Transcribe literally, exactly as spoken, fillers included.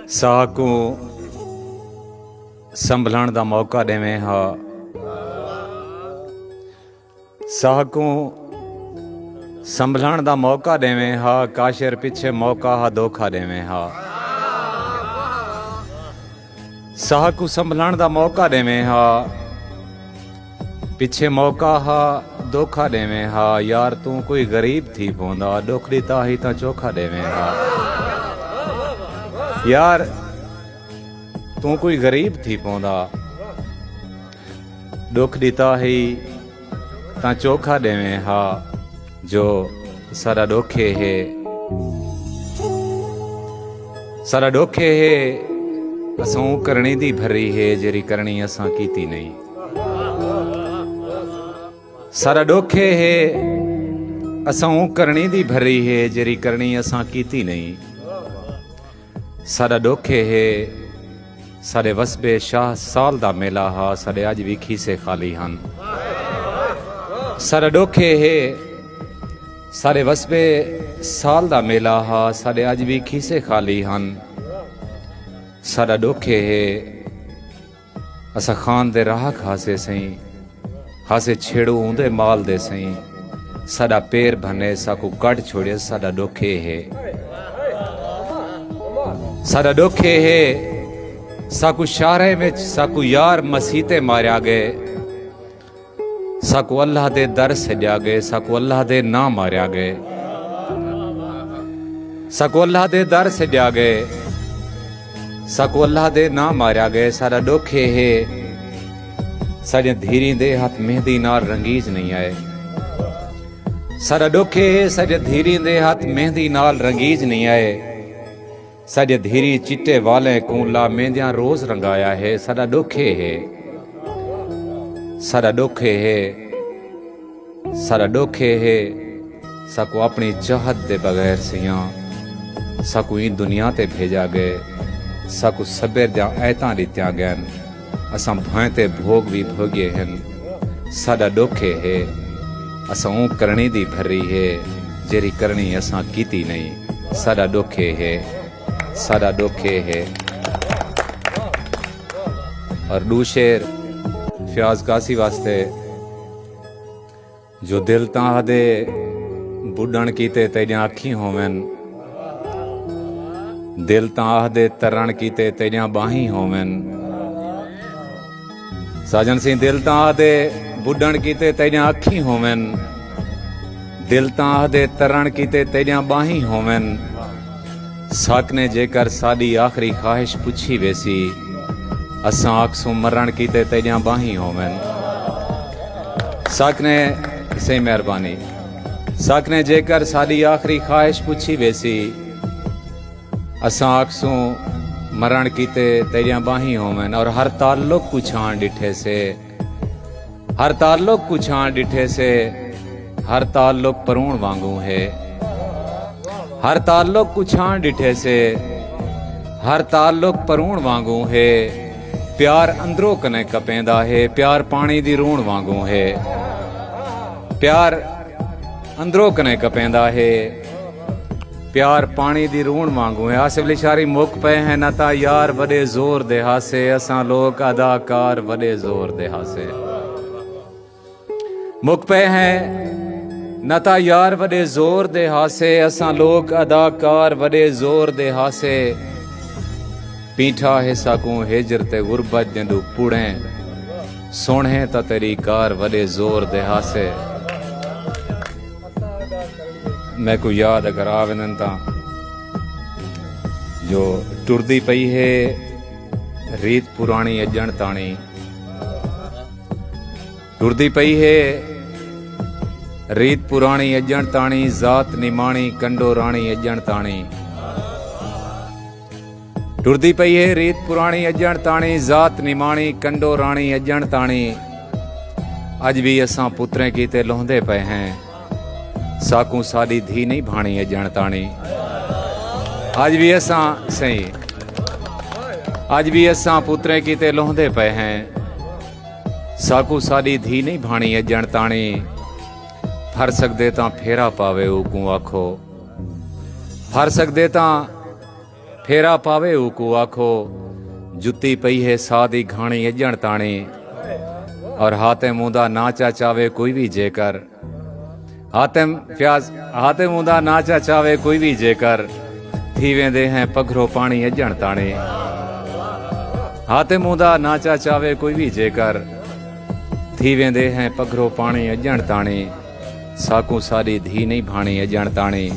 ساہ کوں سنبھلݨ دا موقع ݙیویں ہا۔ ساہ کوں سنبھلݨ دا موقع ݙیویں ہا، کاشر پچھے موقع ہا، دھوکا ݙیویں ہا۔ ساہ کوں سنبھلݨ دا موقع ݙیویں ہا، پچھے موقع ہا، دھوکا ݙیویں ہا۔ یار توں کوئی غریب تھی پوندا، ݙکھ ݙتا ہئی تاں چوکھا ݙیویں ہا۔ یار توں کوئی غریب تھی پوندا، ݙکھ ݙتا ہئی تاں چوکھا ݙیویں ہا۔ جو ساݙا ݙکھ اے ہے، ساݙا ݙکھ اے ہے، اساں اوں کرݨی دی بھری ہے جیڑھی کرݨی اساں کیتی نئیں۔ ساݙا ݙکھ اے ہے، اساں اوں کرݨی دی بھری ہے جیڑھی کرݨی اساں کیتی نئیں۔ ساݙا ݙکھ اے ہے، ساݙے وسبے شاہ سال دا میلہ ہا، ساݙے اڄ وی کھیسے خالی ہن۔ ساݙا ݙکھ اے ہے، ساݙے وسبے سال دا میلہ ہا، ساݙے اڄ وی کھیسے خالی ہن۔ ساݙا ݙکھ اے ہے، اساں خان دے راہک ہاسے سئیں، ہاسے چھیڑو اوندے مال دے سئیں۔ ساݙا پیر بھنے ساکوں کڈھ چھوڑیس، ساݙا ݙکھ اے ہے۔ ساݙا ݙکھ اے ہے، ساکوں شہریں وچ ساکوں یار مسیتے ماریا ڳئے، ساکوں اللہ دے در سݙیا ڳئے، ساکوں اللہ دے ناں ماریا ڳئے، ساکوں اللہ دے در سݙیا ڳئے، ساکوں اللہ دے ناں ماریا ڳئے۔ ساݙا ݙکھ اے ہے، ساݙیاں دھیریں دے ہتھ مہندی نال رنگیج نئیں آئے۔ ساݙا ݙکھ اے ہے، ساݙیاں دھیریں دے ہتھ مہندی نال رنگیج نئیں آئے۔ ساݙیاں دھیریں چٹے والیں کوں لا میندیاں روز رنگایا ہے۔ ساݙا ݙکھ اے ہے، ساݙا ݙکھ اے ہے، ساݙا ݙکھ اے ہے، ساکوں اپݨی چاہت دے بغیر سئیاں، ساکوں ایں دنیا تے بھیجا ڳئے، ساکوں صبر دیاں آیتاں ݙتیاں ڳئن۔ اساں بھوئیں تے بھوڳ وی بھوڳیے ہن۔ ساݙا ݙکھ اے ہے، اساں اوں کرݨی دی بھری ہے، جیڑھی کرݨی اساں کیتی نئیں۔ ساݙا ݙکھ اے ہے، ساݙا ݙکھ اے ہے۔ اور ݙو شعر فیاض قاضی واسطے۔ جو دل تاں آہدے ٻݙݨ کیتے تیݙیاں اکھیں ہوون، دل تاں آہدے ترݨ کیتے تیݙیاں ٻاہیں ہوون۔ ساجن سئیں، دل تاں آہدے ٻݙݨ کیتے تیݙیاں اکھیں ہوون، دل تاں آہدے ترݨ کیتے تیݙیاں ٻاہیں ہوون۔ ساکنے جیکر ساݙی آخری خواہش پچھی ویسی، اساں آکھسوں مرݨ کیتے تیݙیاں ٻاہیں ہوون۔ ساکنے، سئیں مہربانی، ساکنے جیکر ساݙی آخری خواہش پچھی ویسی، اساں آکھسوں مرݨ کیتے تیݙیاں ٻاہیں ہوون۔ اور ہر تعلق کوں چھاݨ ݙٹھے سے، ہر تعلق کوں چھاݨ ݙٹھے سے، ہر تعلق پروݨ وانگوں ہے۔ ہر تعلق کوں چھاݨ ݙٹھے سے، ہر تعلق پروݨ وانگوں ہے۔ پیار اندروں کنیں کپیندا ہے، پیار پاݨی دی روݨ وانگوں ہے۔ پیار اندروں کنیں کپیندا ہے، پیار پاݨی دی روݨ وانگوں ہے۔ آصف لشاری، مک پئے ہیں نہ تاں یار وݙے زور دے ہاسے، اساں لوک اداکار وݙے زور دے ہاسے۔ مک پئے ہیں نہ تاں یار وݙے زور دے ہاسے، اساں لوک اداکار وݙے زور دے ہاسے۔ پیٹھا ہے ساکوں ہجر تے غربت جیندو پوڑیں، سوہݨے تاں تیݙی کار وݙے زور دے ہاسے۔ میکوں یاد اگر آ ویندن تاں جو ٹردی پئی ہے ریت پراݨی اڄݨ تاݨی، ٹردی پئی ہے ریت پراݨی اڄݨ تاݨی، ذات نماݨی کنڈو راݨی اڄݨ تاݨی۔ ٹردی پئی ہے ریت پراݨی اڄݨ تاݨی، ذات نماݨی کنڈو راݨی اڄݨ تاݨی۔ اڄ وی اساں پتریں کیتے لہندے پئے ہیں، ساکوں ساݙی دھی نئیں بھاݨی اڄݨ تاݨی۔ اڄ وی اساں، سئیں، اڄ وی اساں پتریں کیتے لہندے پئے ہیں، ساکوں ساݙی دھی نئیں بھاݨی اڄݨ تاݨی۔ پھر سڳدے تاں پھیرا پاوے اوکوں آکھو، پھر سڳدے تاں پھیرا پاوے اوکوں آکھو، جتی پئی ہے ساہ دی گھاݨی اڄݨ تاݨی۔ اور حاتم اوندا ناں چا چاوے کوئی وی جیکر، حاتم فیاض، حاتم اوندا ناں چا چاوے کوئی وی جیکر، تھی ویندے ہیں پگھرو پاݨی اڄݨ تاݨی۔ حاتم اوندا ناں چا چاوے کوئی وی جیکر، تھی ویندے ہیں پگھرو پاݨی اڄݨ تاݨی۔ ساکوں ساݙی دھی نہیں بھاݨی اڄݨ تاݨی۔